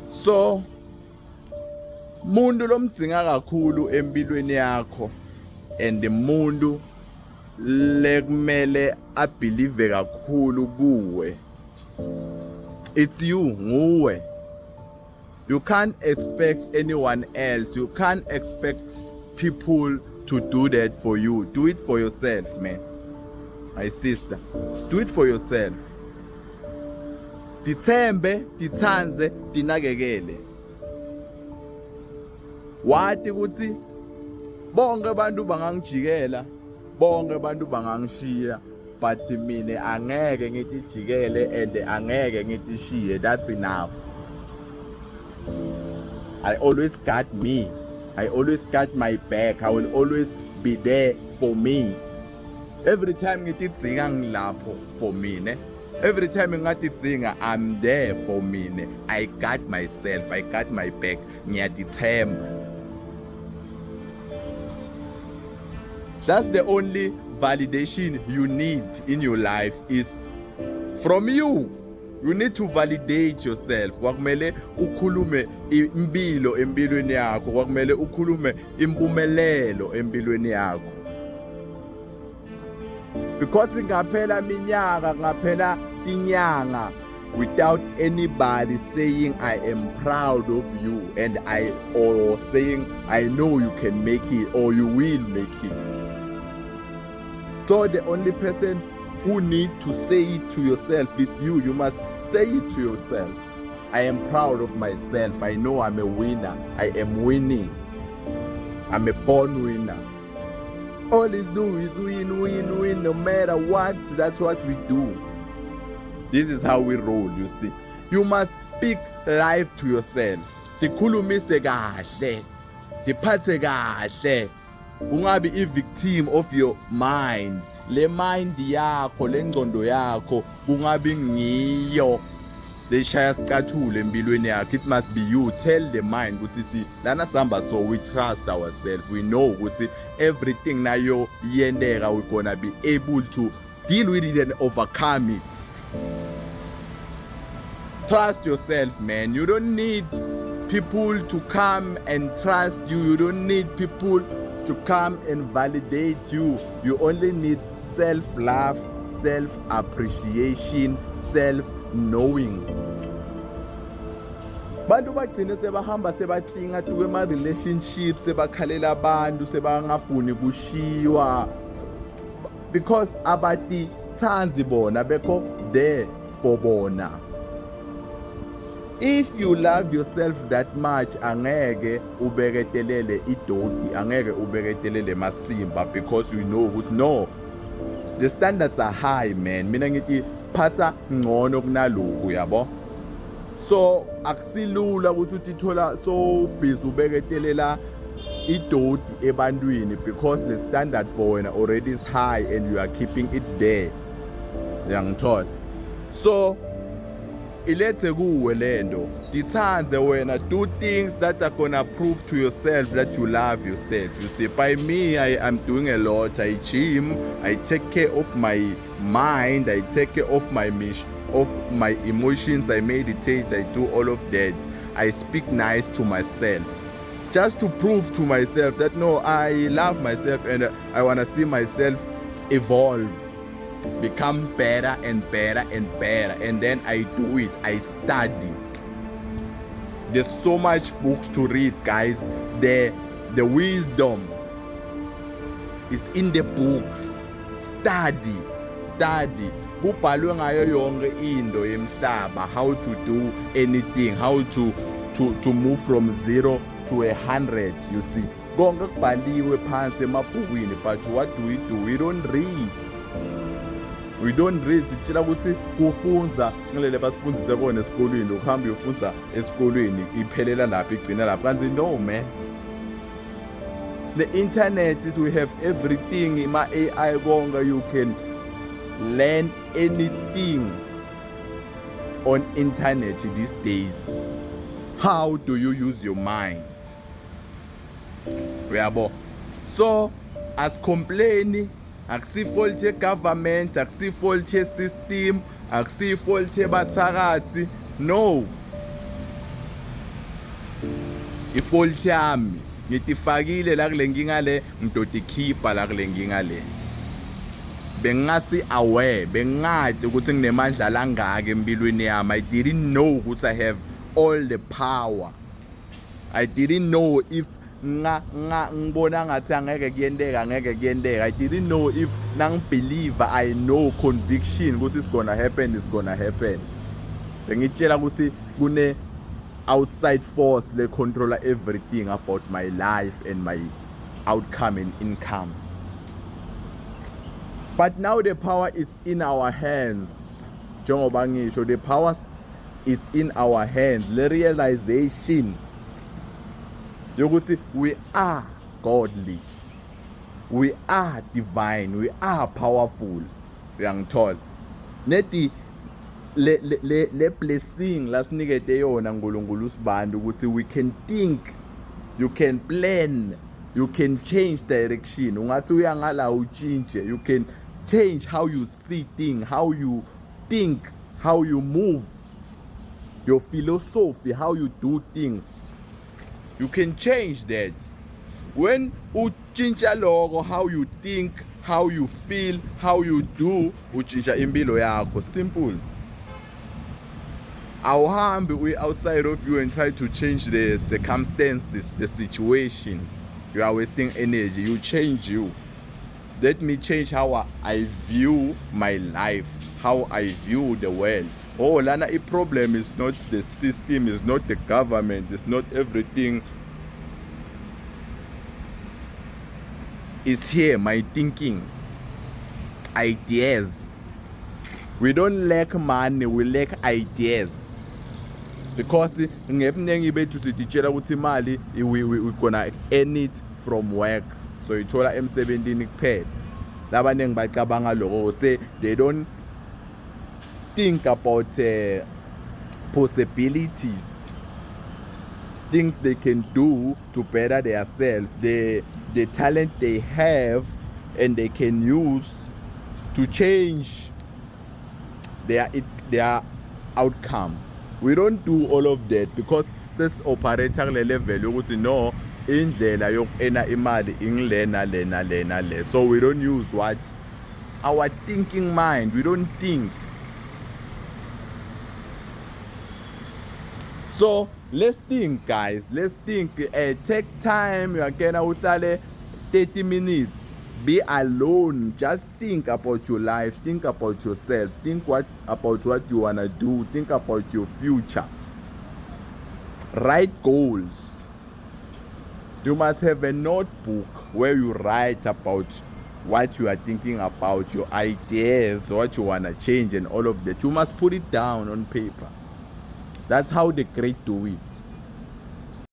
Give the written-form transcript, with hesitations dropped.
So muntu lomdzinga kakhulu empilweni yakho and umuntu lekumele abelieve kakhulu kuwe, it's you, nguwe. You can't expect anyone else. You can't expect people to do that for you. Do it for yourself, man. My sister, do it for yourself. Dithembe, dithanze, dinakekele. Wathi ukuthi bonke abantu bangangijikela, bonke abantu bangangishiya, but mina angeke ngitijikele and angeke ngitishiye. That's enough. I always got me. I always got my back. I will always be there for me. Every time ngitidzinga ngilapho for me, ne? Every time ngatidzinga, I'm there for me, ne? I got myself. I got my back. Ngiyadithemba. That's the only validation you need in your life is from you. You need to validate yourself. Kwakumele ukhulume impilo empilweni yakho. Kwakumele ukhulume impumelelo empilweni yakho. Because ngaphela minyaka, ngaphela tinyanga without anybody saying I am proud of you and or saying I know you can make it or you will make it. So the only person who need to say it to yourself is you. You must say it to yourself. I am proud of myself. I know I'm a winner. I am winning. I'm a born winner. All is do is win, win, win, no matter what. That's what we do. This is how we roll, you see. You must speak life to yourself. Tikhulumise kahle. Tiphathe kahle. Ungabi a victim of your mind. Le mind yakho, le ngqondo yakho, kungabi ngiyo leshaya sicathule empilweni yakho. It must be you. Tell the mind ukuthi si lana samba, so we trust ourselves. We know ukuthi everything nayo yendeka, we're gonna be able to deal with it and overcome it. Trust yourself, man. You don't need people to come and trust you. You don't need people to come and validate you. You only need self-love, self-appreciation, self-knowing. Bantu bagcine sebahamba sebatlinga tuwe ma relationships, sebakhalela abantu, sebangafuni kushiwa because abati tsanzi bona beko there for bona. If you love yourself that much, angeke ubeketelele idoti, angeke ubeketelele masimba, because you know ukuthi no, the standards are high, man. Mina ngithi phatha ngcono kunaloku, yabo. So akusilula ukuthi utithola so busy ubeketelela idoti ebantwini because the standard for wena already is high and you are keeping it there. Uyangithola? So ilethe kuwe lento, dithanze wena, do things that are gonna prove to yourself that you love yourself. You see, by me, I am doing a lot. I gym, I take care of my mind, I take care of my emotions, I meditate, I do all of that. I speak nice to myself just to prove to myself that no, I love myself and I wanna see myself evolve, become better and better and better. And then I do it. I study. There's so much books to read, guys. The wisdom is in the books. Study. Kubhalwe ngayo yonke into yemhlaba, how to do anything, how to move from 0 to 100, you see. Konke kubhaliwe phansi emabhukwini, but what do? We don't read. We don't read. Sitshela ukuthi kufunza ngilele basifundise kona esikolweni, ukuhamba uyofunza esikolweni iphelela lapha igcina lapha. Kanti no, man. It's the internet, we have everything. Ma AI konga, you can learn anything on internet these days. How do you use your mind? So as complaining, akusifault government, akusifault system, akusifault bathakathi. No, i-fault yami ngitifakile la kule nkinga le ngidotikhipha la kule nkinga le. Bengingasi aware, bengingazi ukuthi nginemandla langaka empilweni yami. I didn't know ukuthi I have all the power. I didn't know if ngibona ngathi angeke kuyenteka. I didn't know if nangibelieve, I know conviction ukuthi it's gonna happen. Bengitshela ukuthi kune outside force le controller everything about my life and my outcome and income. But now the power is in our hands. Njengoba ngisho, the power is in our hands. Le realization yokuthi we are godly, we are divine, we are powerful. Uyangithola? Neti le blessing lasinikete yona uNkulunkulu uSibanda ukuthi we can think, you can plan, you can change direction. Ungathi uyangala uchinje, you can change how you see things, how you think, how you move, your philosophy, how you do things. You can change that. When uchinja logo, how you think, how you feel, how you do, uchinja impilo yakho. Simple. Awuhambi we outside of you and try to change the circumstances, the situations. You are wasting energy. You change you. Let me change how I view my life, how I view the world. Oh, Lana, a problem is not the system, is not the government, it's not everything. It's here, my thinking, ideas. We don't lack money, we lack ideas. Because ngebuningi bethu sititshela ukuthi imali we gonna earn it from work. So ithola emsebenzini kuphela. Labanengi bacabanga lokho, say they don't think about possibilities, things they can do to better themselves, the talent they have and they can use to change their outcome. We don't do all of that because says operator le level yokuthi no indlela yokena imali ingilena le. So we don't use what our thinking mind. We don't think. So let's think, guys. Let's think. Take time. You can uhlale 30 minutes. Be alone. Just think about your life. Think about yourself. Think about what you wanna do. Think about your future. Write goals. You must have a notebook where you write about what you are thinking about, your ideas, what you wanna change, and all of that. You must put it down on paper. That's how the great do it.